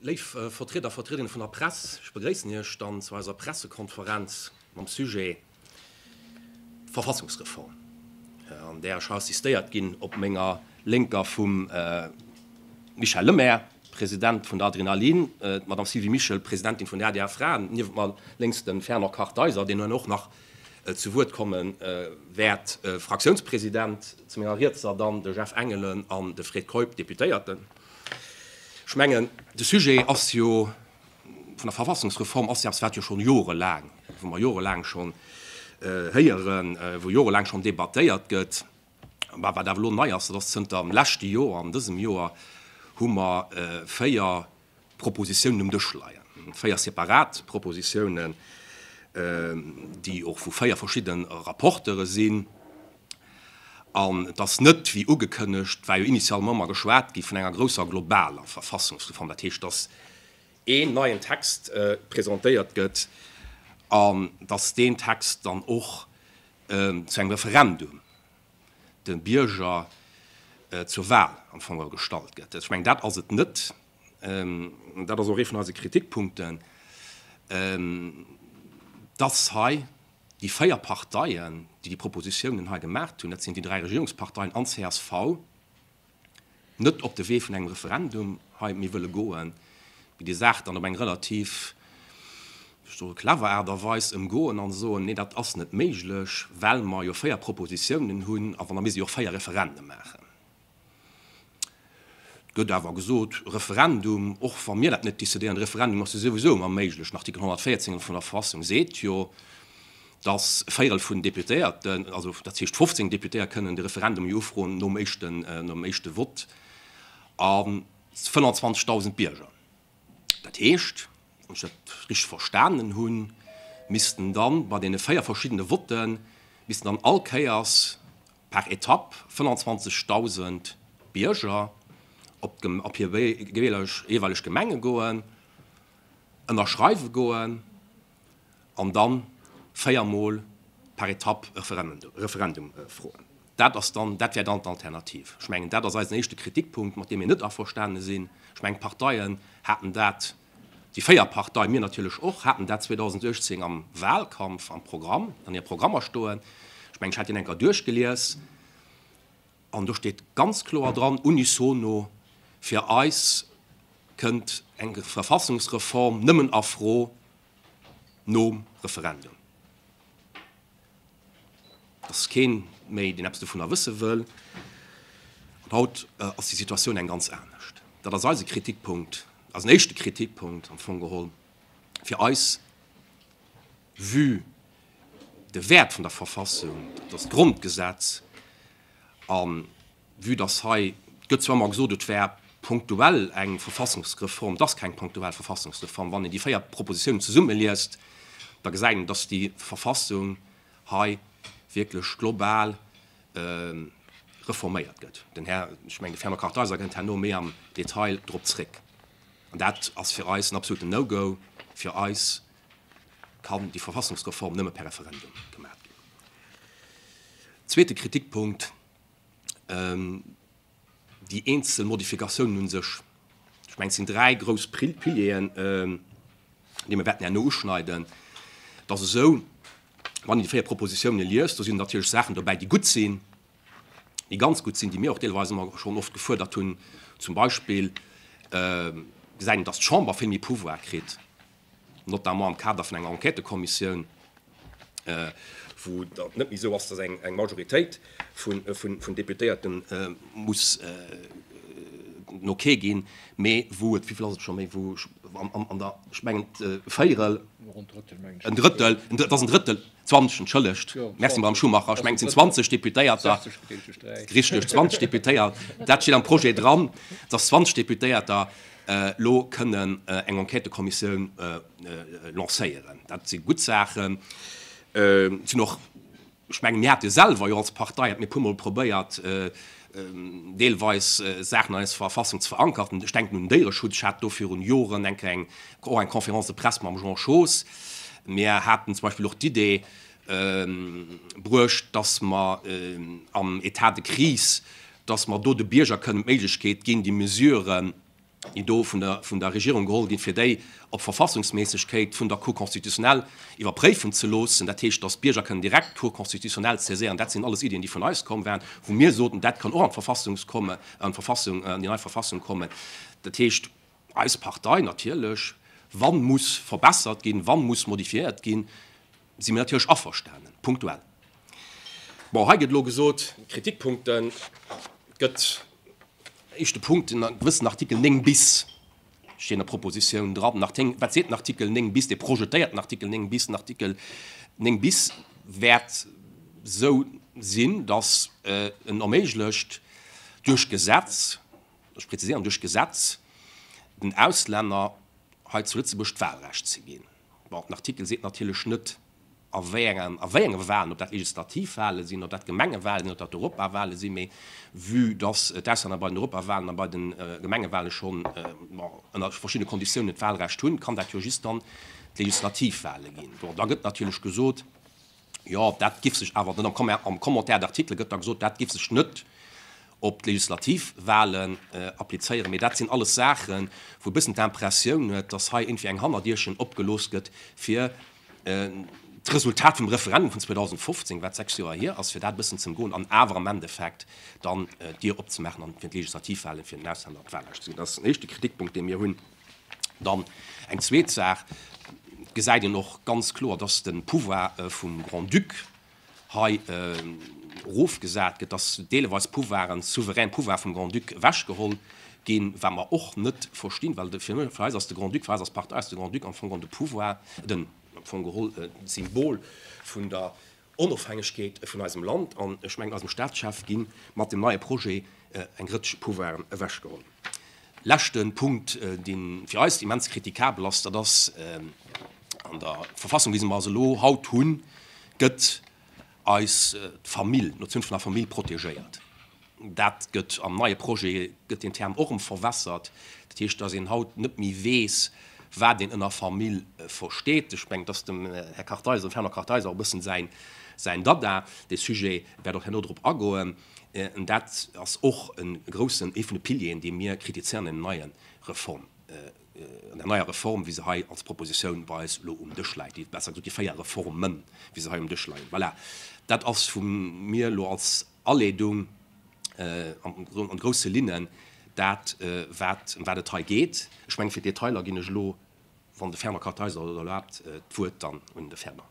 Léif Vertrieder a Vertriederinne vun der Press, ech begréissen Iech dann zu eiser Pressekonferenz mam Sujet Verfassungsreform, an där ech hei assistéiert ginn op menger Lénker vum Michel Lemaire, President vun der Adrenalin, d'Madame Sylvie Mischel, Presidentin vun der adr Fraen, niewent mer lénks de Fernand Kartheiser, deen herno och nach zu Wuert komme wäert, Fraktiounspresident, zu menger Rietser dann de Jeff Engelen an de Fred Keup, Deputéierten. Ech mengen, de Sujet ass jo vun der Verfassungsreform ass jo eppes, wat jo schonn jorelaang, wou mer jorelaang schonn héieren, wou jorelaang schonn debattéiert gëtt. Mä wat awer elo nei ass, dat ass zënter dem leschte Joer, an dësem Joer hu mer 4 Propositiounen um Dësch leien, 4 separat Propositiounen, déi och vu 4 verschidde Rapporteure sinn. An et ass net, wéi ugekënnegt, war jo initialement ëmmer geschwat gi vun enger grousser globaler Verfassungsreform, dat heescht, dass een neien Text presentéiert gëtt an dass deen Text dann och zu engem Referendum de Bierger zur Wahl am Fong geholl gestallt gëtt. Ech mengen, dat ass et net. Dat ass och ee vun eise Kritikpunkten, dass hei déi 4 Parteien, déi déi Propositiounen hei gemaacht hunn, dat sinn déi dräi Regierungsparteien an csv, net op de Wee vun engem Referendum hei méi wëlle goen, mee déi Saach dann op eng relativ, ech soe clever Aart a Weis ëmgoen a soen, nee dat ass net méiglech, well mer jo 4 Propositiounen hunn a wann da misst ee jo och 4 Referende maachen. Et gëtt awer gesot, Referendum, och wa mir dat net décidéieren, de Referendum ass jo souwisou ëmmer méiglech. Den Artikel 114 vun der Verfassung seet jo, datt e Véierel vun den Deputéierten, also dat heescht 15 Deputéiert kënnen de Referendum jo ufroen nom éischten, nom éischte Vott, a 25.000 Bierger. Dat heescht, wann ech dat richteg verstanen hunn, missten dann bei deene 4 verschiddene Votten, missten dann all Kéiers par Etapp 25.000 Bierger op hir jeeweileg Gemenge goen, ënnerschreiwe goen an da véiermol par Etapp e Referendum froen. Dat ass dann, dat wär dann d'Alternativ. Ech mengen, dat ass eisen éischte Kritikpunkt, mat deem mir net averstane sinn. Ech mengen, d'Parteien haten dat, déi 4 Parteien, mir natierlech och, haten dat 2018 am Wahlkampf am Programm, an hire Programmer stoen. Ech mengen, ech hat deen eng Kéier duerchgelies an do steet ganz kloer dran, unisono, Fir eis kënnt eng Verfassungsreform nëmmen a Fro nom Referendum. Et ass keen méi, deen eppes dovunner wësse wëll. An haut ass déi Situatioun eng ganz anescht. Dat ass eise Kritikpunkt, eisen éischte Kritikpunkt am Fong geholl. Fir eis, vue de Wäert vun der Verfassung, dat ass d'Grondgesetz, a vue dass hei, et gëtt zwar ëmmer gesot, et wär punktuell eng Verfassungsreform, et ass keng punktuell Verfassungsreform. Wann een déi 4 Propositiounen zesummeliest, da gesäit een, dass déi Verfassung hei wierklech global reforméiert gëtt. Den Här, ech mengen de Fernand Kartheiser kënnt herno méi am Detail drop zréck. An dat ass fir eis en absoluten No-Go. Fir eis kann déi Verfassungsreform nëmme per Referendum gemaach ginn. Zweete Kritikpunkt, déi eenzel Modifikatiounen u sech. Ech mengen, et sinn dräi grouss Pilieren, déi mir wäerten herno uschneiden. Et ass esou, wann een déi 4 Propositiounen liest, do sinn natierlech Saachen dobäi, déi gutt sinn, déi ganz gutt sinn, déi mir och deelweis ëmmer schonn oft gefuerdert hunn. Zum Beispill gesäit een, datt d'Chamber vill méi Pouvoir kritt, notamment am Kader vun enger Enquêtëkommissioun, wou et net méi esou ass, datt eng Majoritéit vun Deputéierte muss den Ok ginn, mee wou et, wéi vill ass et scho méi, wou an der, ech mengen e Véierel, en Drëttel, et ass en Drëttel, 20, entschëllegt, merci Madamm Schumacher, ech mengen et sinn 20 Deputéierter, richteg, 20 Deputéiert, dat steet am Projet dran, datt 20 Deputéierter elo kënnen eng Enquêtëkommissioun lancéieren. Dat si gutt Saachen. Et sinn och, ech mengen, mir hate selwer jo als Partei, hate mir e puermol probéiert, deelweis Saachen an eiser Verfassung ze verankern. Ech denken un den Déiereschutz. Ech hat do virun Joren eng Kéier eng, och eng Conférence de presse mam Jean Schoos. Mir haten zum Beispill och d'Idee bruecht, dass mer am État de crise, dass mer do de Bierger kënnen d'Méiglechkeet ginn, déi Mesuren. déi do vun der, vun der Regierung geholl ginn, fir déi op Verfassungsméissegkeet vun der Cour constitutionnelle iwwerpréifen ze loossen. Dat heescht, dass d'Bierger kënnen direkt d'Cour constitutionnelle saiséieren. Dat sinn alles Iddien, déi vun eis komm waren, wou mir soten, dat kann och an d'Verfassung kommen, an d'Verfassung, an déi nei Verfassung kommen. Dat heescht, eis Partei natierlech, wa muss verbessert ginn, wa muss modifiéiert ginn, si mir natierlech averstanen, punktuell. Bon, hei gëtt elo gesot, Kritikpunkten gëtt, éischte Punkt, en gewëssen Artikel 9 bis steet an der Propositioun dran. Den Arténg, wat seet den Artikel 9 bis, dee projetéierten Artikel 9 bis? Den Artikel 9 bis wäert esou sinn, datt en erméiglecht duerch Gesetz, ech präzisieren, duerch Gesetz, den Auslänner hei zu Lëtzebuerg d'Wahlrecht ze ginn. Bon, den Artikel seet natierlech net, a wéi engen, a wéi enge Wahlen, ob dat Legislativwahlen sinn, ob dat Gemengewahlen sinn, ob dat Europawahlen sinn, mee vue dass d'Auslänner bei den Europawahlen a bei de Gemengewahlen schonn, bon, ënner verschiddene Konditiounen d'Wahlrecht hunn, kann dat jo just dann d'Legislativwahlen ginn. Bon, da gëtt natierlech gesot, Jo, dat giff sech awer net, am Commentaire d'article gëtt da gesot, dat giff sech net op d'Legislativwahlen applizéieren. Mee dat sinn alles Saachen, wou e bëssen d'Impressioun huet, dass hei iergendwéi eng Hannerdierchen opgelooss gëtt, fir d'Resultat vum Referendum vun 2015, wat 6 Joer hier ass, fir dat e bëssen ze ëmgoen an awer am Endeffekt dann d'Dier opzemaachen an fir d'Legislativwahlen fir den Auslänner d'Wahlrecht ze ginn. Dat ass den éischte Kritikpunkt, dee mir hunn. Dann eng zweet Saach, et gesäit een och ganz kloer, dass de Pouvoir vum Grand-Duc hei erofgesat gëtt, dass deeleweis Pouvoiren, souverän Pouvoire vum Grand-Duc ewechgeholl ginn, wat mer och net verstinn, well fir eis ass de Grand-Duc, fir eis als Partei ass de Grand-Duc am Fong geholl de Pouvoir, den, am Fong geholl d'Symbol vun der Onofhängegkeet vun eisem Land an ech mengen eisem Staatschef gi mat dem neie Projet eng Rëtsch Pouvoiren ewechgeholl. Leschte Punkt, dee fir eis immens kritikabel ass, dat ass, An der Verfassung, wéi se mer se elo haut hunn, gëtt eis d'Famill, d'Notioun vun der Famill protegéiert. Dat gëtt am neie Projet, gëtt deen Term och erëm verwässert. Dat heescht, datt een haut net méi weess, wat een ënner Famill versteet. Ech mengen, et ass dem Här Kartheiser, dem Fernand Kartheiser och e bëssen säin, säin Dada, dee Sujet, wäert och herno drop agoen. Dat ass och e groussen, ee vun de Pilieren, dee mir kritizéieren an deem neie Reform, an der neier Reform, wéi se hei als Propositioun bei eis elo um Dësch läit, déi, besser gesot, déi 4 Reformen, wéi se hei um Dësch leien. Voilà, dat ass vu mir elo als Aleedung an grousse Linnen dat, wat, ëm wat et hei geet. Ech mengen, fir d'Detailer ginn ech elo, wann de Fernand Kartheiser et erlaabt, d'Wuert dann un de Fernand.